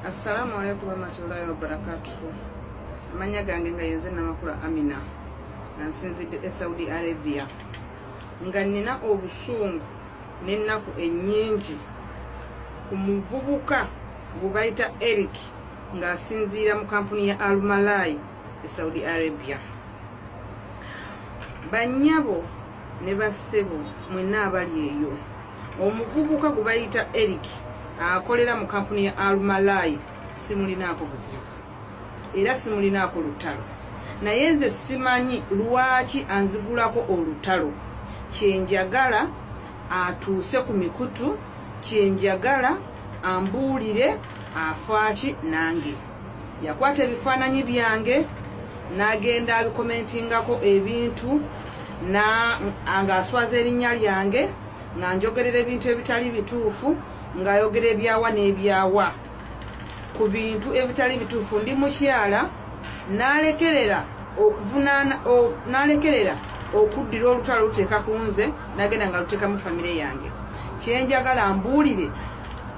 Assalamu alaikum warahmatullahi wabarakatuhu. Amanya gange nga yenze Namakula Amina, nga nsinzidde e Saudi Arabia, nga nina obusungu n'ennaku ennyingi ku muvubuka gwe bayita Eric ng'asinziira mu kampuni ya Almalai e Saudi Arabia. Bannyabo ne bassebo mwenna abali eyo, omuvubuka gwe bayita Eric akolera mu kampuni ya Almalai simulinaako buzibu era simulinaako lutalo, naye nze simanyi lwaki anzigulako olutalo. Kyenjagala atuuse ku mikutu, kyenjagala ambuulire afaaki nange. Yakwata ebifaananyi byange n'agenda abikomentingako ebintu ng'aswaza erinnya lyange, nga njogerera ebintu ebitali bituufu, ng'ayogera ebyawa n'ebyawa ku bintu ebitali bituufu. Ndi mukyala, n'alekerera okuvunaana, n'alekerera okuddira olutalo luteeka ku nze, n'agenda nga luteekamu famire yange. Kyenjagala mbuulire,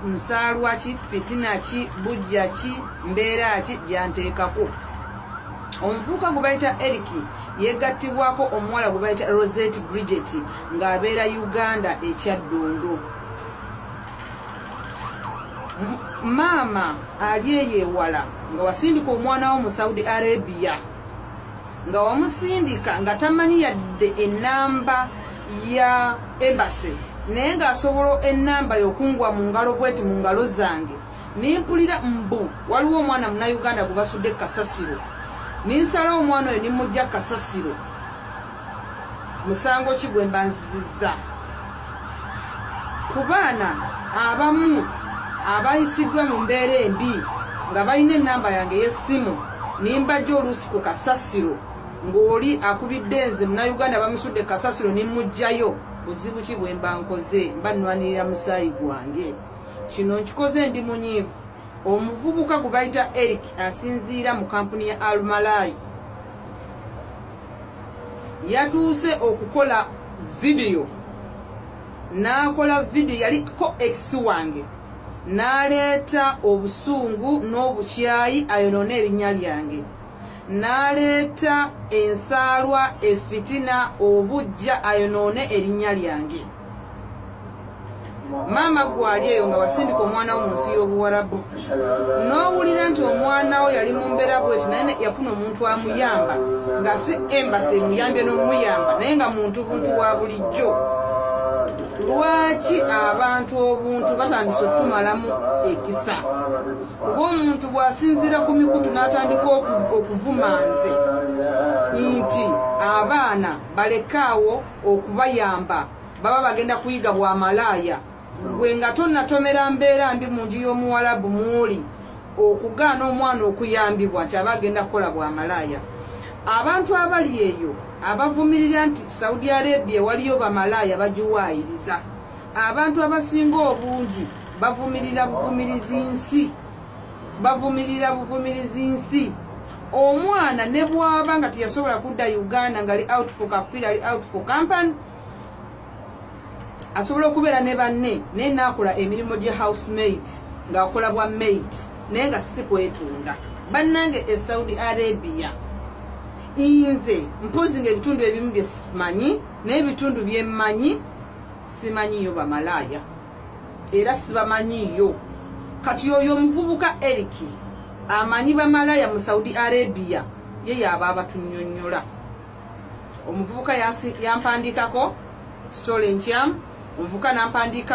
nsaalwa ki, fitina ki, bujja ki, mbeera ki gyanteekako? Omuvubuka gwe bayita Eric yegattibwako omuwala gwe bayita Rosette Bridget ng'abeera Uganda ekyaddondo. Maama ali eyo ewala nga wasindika omwana wo mu Saudi Arabia, nga wamusindika nga tamanyi yadde enamba ya embassy, naye ng'asobola enamba y'okungwa mu ngalo bweti mu ngalo zange, nimpulira mbu waliwo omwana Munnayuganda gwe basudde kasasiro, ninsalawo omwana oyo nimujja kasasiro. Musango ki gwe mba nzizizza ku baana abamu abayisiddwa mu mbeera embi nga balina enamba yange ey'essimu, nimbajja oluusi ku kasasiro, ng'oli akubidde nze Munnayuganda bamusudde kasasiro nimugjayo? Buzibu ki bwe mba nkoze? Mba nnwanirira musaayi gwange. Kino nkikoze ndi munyiivu. Omuvubuka gwe bayita Eric asinziira mu kampuni ya Almalai yatuuse okukola vidiyo, n'akola vidiyo yaliko ex wange, n'aleeta obusungu n'obukyayi ayonoone erinnya lyange, n'aleeta ensaalwa, efitina, obujja ayonoone erinnya lyange. Maama gwali eyo nga wasindika omwana wo mu nsi y'Obuwarabu, n'owulira nti omwana wo yali mu mbeera bweti, naye yafuna omuntu amuyamba, nga si embassy emuyambye n'omuyamba, naye nga muntu buntu wa bulijjo. Lwaki abantu obuntu batandise okutumalamu ekisa? Kuba omuntu bw'asinziira ku mikutu n'atandika okuvuma nze nti abaana balekaawo okubayamba, baba bagenda kuyiga bwamalaaya, gwe nga tonnatomera mbeera mbi mu nju y'Omuwalabu mwoli okugaana omwana okuyambibwa nti aba agenda kukola bwamalaaya. Abantu abali eyo abavumirira nti Saudi Arabia waliyo bamalaaya bagiwaayiriza, abantu abasinga obungi bavumirira buvumirizi nsi, bavumirira buvumirizi nsi. Omwana ne bwaba nga teyasobola kudda Uganda, nga ali out for kafir, ali out for company, asobola okubeera ne banne, naye naakola emirimu gye house maid, ng'akola bwa maid, naye nga si kwetunda. Bannange, e Saudi Arabia nze mpozi nga ebitundu ebimu bye simanyi, naye ebitundu byemmanyi simanyiyo bamalaaya era sibamanyiiyo. Kati oyo omuvubuka Eric amanyi bamalaaya mu Saudi Arabia, ye yaaba abatunyonnyola. Omuvubuka yampandiikako story enkyamu, omuvubuka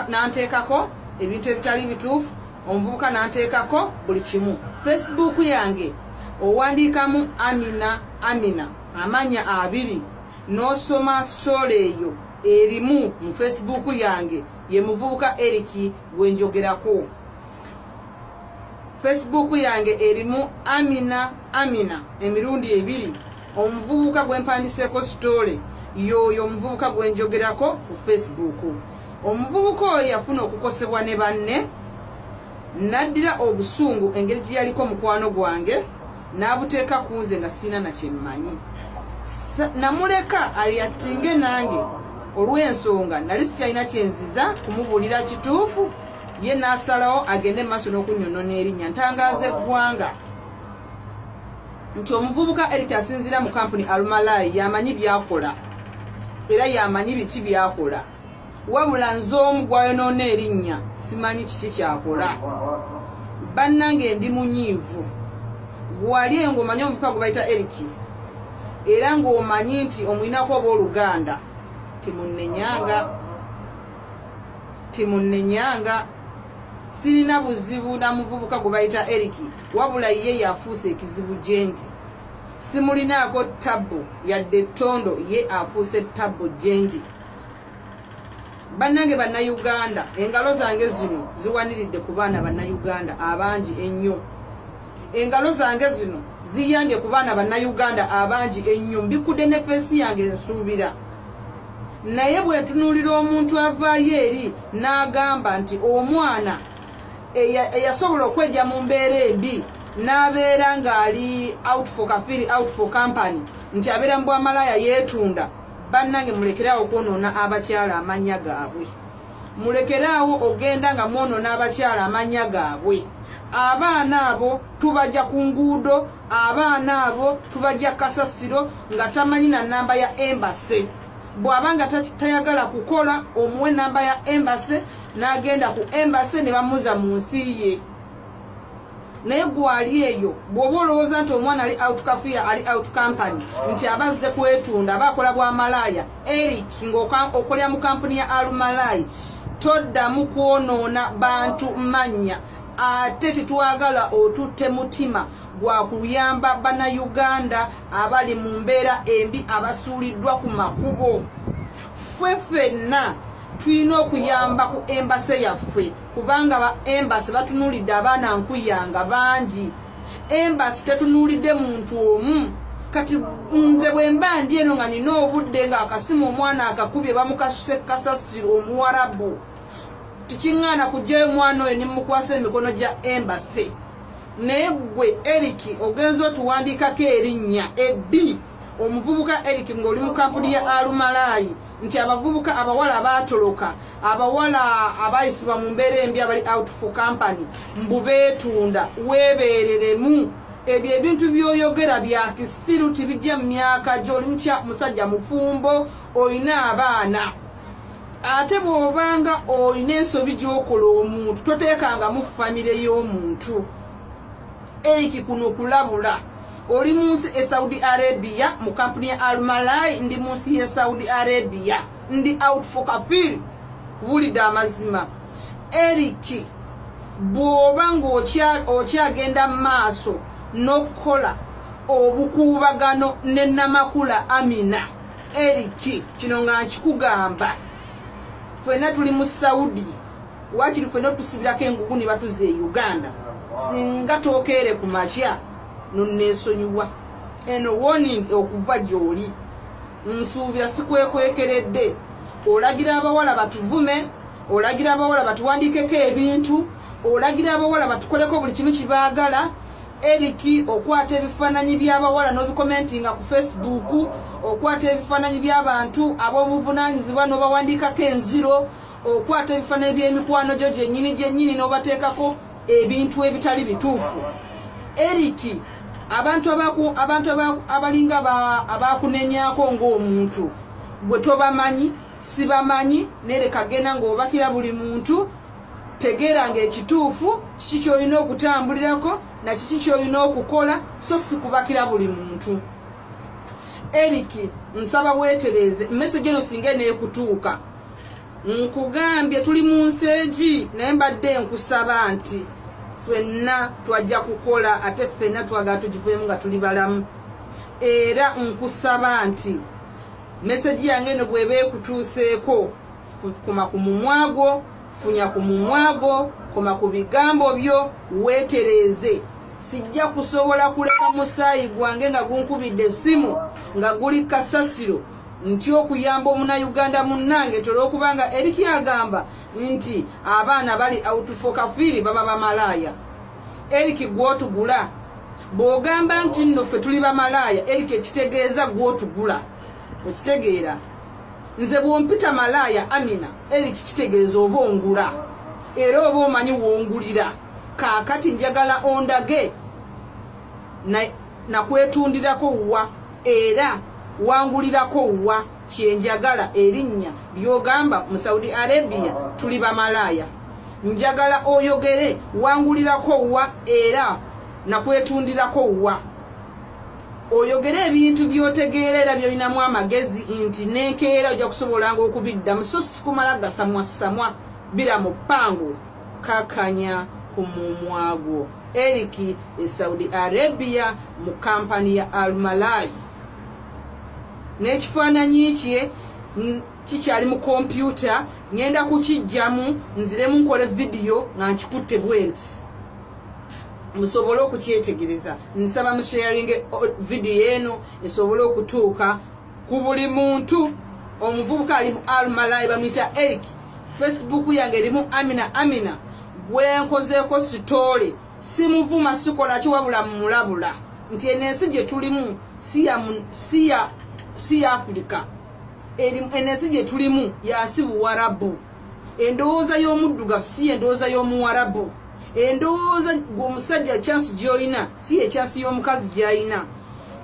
nanteekako ebintu ebitali bituufu, omuvubuka nanteekako buli kimu. Facebook yange owandiikamu Amina Amina amanya abiri, n'osoma story eyo erimu mu Facebook yange. Ye muvubuka Eric gwenjogerako. Facebook yange erimu Amina Amina emirundi ebiri. Omuvubuka gwempandiseeko story yoyo omuvubuka gwenjogerako ku Facebook. Omuvubuka oyo yafuna okukosebwa ne banne, n'addira obusungu engeri gye yaliko mukwano gwange n'abuteeka ku nze nga sirina nakyemmanyi. Namuleka areactinge nange olw'ensonga nali sikyalina kyenziza kumubuulira kituufu. Ye n'asalawo agende mu maaso n'okunnyonona erinnya. Ntangaaza eggwanga nti omuvubuka Eric asinziira mu kampuni Alumalayi, yamanyi byakola era yamanyi biki byakola, wabula nze omu gwayonoona erinnya simanyi kiki kyakola. Bannange, ndi munyiivu. Gwali eyo ng'omanyi omuvubuka gwe bayita Eric era ng'omanyi nti omuyinako oba oluganda, timunnenyanga, timunnenyanga. Sirina buzibu na muvubuka gwe bayita Eric, wabula ye yafuuse ekizibu gye ndi. Simulinaako tabbu yadde ettondo, ye afuuse tabbu gye ndi. Bannange Bannayuganda, engalo zange zino ziwaniridde ku baana Bannayuganda abangi ennyo. Engalo zange zino ziyambye ku baana Bannayuganda abangi ennyo. Mbikudde ne face yange, nsuubira. Naye bwetunuulira omuntu avaayo eri n'agamba nti omwana eyasobola okwejja mu mbeera embi n'abeera ng'ali out for kafiri, out for company, nti abeera mu bwamalaaya, yeetunda. Bannange, mulekeraawo okwonoona abakyala amannya gaabwe. Mulekeraawo ogenda nga mwonoona abakyala amannya gaabwe. Abaana abo tubajja ku nguudo, abaana abo tubajja kasasiro nga tamanyi na namba ya embassy. Bw'aba nga tayagala kukola, omuwe namba ya embassy n'agenda ku embassy ne bamuza mu nsi ye. Naye gwali eyo bw'oba olowooza nti omwana ali out kafiya, ali out company, nti aba azze kwetunda, aba akola bwamalaaya, Eric, ng'okolera mu kampuni ya Alumalayi, toddamu kwonoona bantu mannya. Ate tetwagala otutte mutima gwa kuyamba Bannayuganda abali mu mbeera embi, abasuuliddwa ku makubo. Ffe ffenna tulina okuyamba ku embassy yaffe, kubanga ba embassy batunuulidde abaana nkuyanga bangi. Embassy tetunuulidde muntu omu. Kati nze bwe mba ndi eno nga nina obudde, ng'akasimu omwana akakubye, bamukasuse kasasiro Omuwarabu, tikiŋŋaana kugjayo omwana oyo nemukwasa emikono gya embassy. Naye gwe Eric ogenza otuwandiikako erinnya ebbi. Omuvubuka Eric, ng'oli mu kampuni ya Alumalaayi, nti abavubuka abawala baatoloka, abawala abayisibwa mu mbeera embi, abali out for company, mbu beetunda. Weebeereremu. Ebyo ebintu by'oyogera bya kisiru, tibijja mu myaka gy'oli. Mutya musajja mufumbo, olina abaana. Ate bw'obanga olina ensobi gy'okola omuntu, toteekangamu famire y'omuntu. Eric, kuno kulabula. Oli mu nsi e Saudi Arabia mu kampuni ya Almalai, ndi mu nsi ye Saudi Arabia, ndi out for kafiri. Kubulidde amazima, Eric, bw'oba ng'okyagenda mu maaso n'okukola obukuubagano ne Namakula Amina, Eric, kino nga nkikugamba, ffenna tuli mu Saudi, wakiri ffenna otusibirako engugu ne batuza e Uganda. Singa tookeere ku makya nonneesonyiwa, eno warning okuva gy'oli. Nsuubira sikwekwekeredde. Olagira abawala batuvume, olagira abawala batuwandiikeko ebintu, olagira abawala batukoleko buli kimu kibaagala. Eric, okwata ebifaananyi by'abawala n'obikomentinga ku Facebook, okwata ebifaananyi by'abantu ab'obuvunaanyizibwa n'obawandiikako enziro, okwata ebifaananyi by'emikwano gyo gyennyini gyennyini n'obateekako ebintu ebitali bituufu. Eric, abantu abantu abalinga abakunenyaako ng'omuntu gwe tobamanyi, sibamanyi, nereka genda ng'obakira buli muntu. Tegeera ng'ekituufu kiki ky'olina okutambulirako na kiki ky'olina okukola, so si kubakira buli muntu. Eric, nsaba weetereeze. Message eno singa eneekutuuka, nkugambye tuli mu nsi egi, naye mbadde nkusaba nti ffenna twajja kukola, ate ffenna twagala tugiveemu nga tuli balamu. Era nkusaba nti message yange eno bw'eba ekutuuseeko, koma ku mumwa gwo, funya ku mumwa gwo, koma ku bigambo byo, weetereeze. Sijja kusobola kuleka musaayi gwange nga gunkubidde essimu nga guli kasasiro nti okuyamba Omunayuganda munnange nti olwokubanga Eric agamba nti abaana bali out for kafiri baba bamalaaya. Eric, gwotugula. Bw'ogamba nti nno ffe tuli bamalaaya, Eric, ekitegeeza gwotugula. Okitegeera? Nze bw'ompita malaaya Amina, Eric, kitegeeza oba ongula. Era oba omanyi wongulira. Kaakati njagala ondage nakwetundirako wa era wangulirako wa. Kyenjagala erinnya lyogamba mu Saudi Arabia tuli bamalaaya. Njagala oyogere wangulirako wa era nakwetundirako wa. Oyogere ebintu by'otegeera era by'olinamu amagezi nti n'enkeera ojja kusobolanga okubiddamu, so sikumala gasamwasamwa bira mu ppango. Kakanya ku mumwa gwo. Eric e Saudi Arabia mu kampani ya Almalai, n'ekifaananyi kye kikyali mu kompyuta, ŋŋenda kukijjamu nziremu nkole vidiyo nga nkikutte bwenti musobole okukyetegereza. Nsaba musharinge vidiyo eno esobole okutuuka ku buli muntu. Omuvubuka ali mu Almalai bamuyita Eric. Facebook yange erimu Amina Amina gwenkozeeko story. Simuvuma, sikola ki, wabula mumulabula nti eno ensi gye tulimu si ya Afirika. Eno ensi gye tulimu yansi Buwarabu. Endowooza y'omuddugavu si endowooza y'Omuwarabu. Endowooza gweomusajja chance gy'olina si ekyansi y'omukazi gy'alina.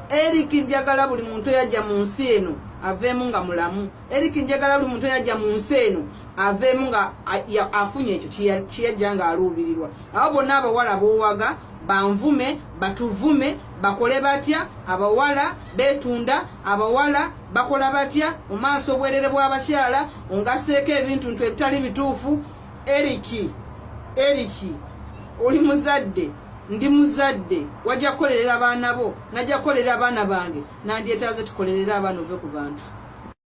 Eric, njagala buli muntu eyajja mu nsi eno aveemu nga mulamu. Eric, njagala buli muntu eyajja mu nsi eno aveemu nga afunye ekyo kiyajja nga aluubirirwa. Abo bonna abawala boowaga banvume, batuvume, bakole batya, abawala beetunda, abawala bakola batya, mu maaso obwerere bw'abakyala, ongaseeko ebintu ntu ebitali bituufu. Eric, Eric, oli muzadde, ndi muzadde. Wajja kukolerera abaana bo, najja kukolerera abaana bange. Nandyetaaze tukolerere abaana. Ove ku bantu.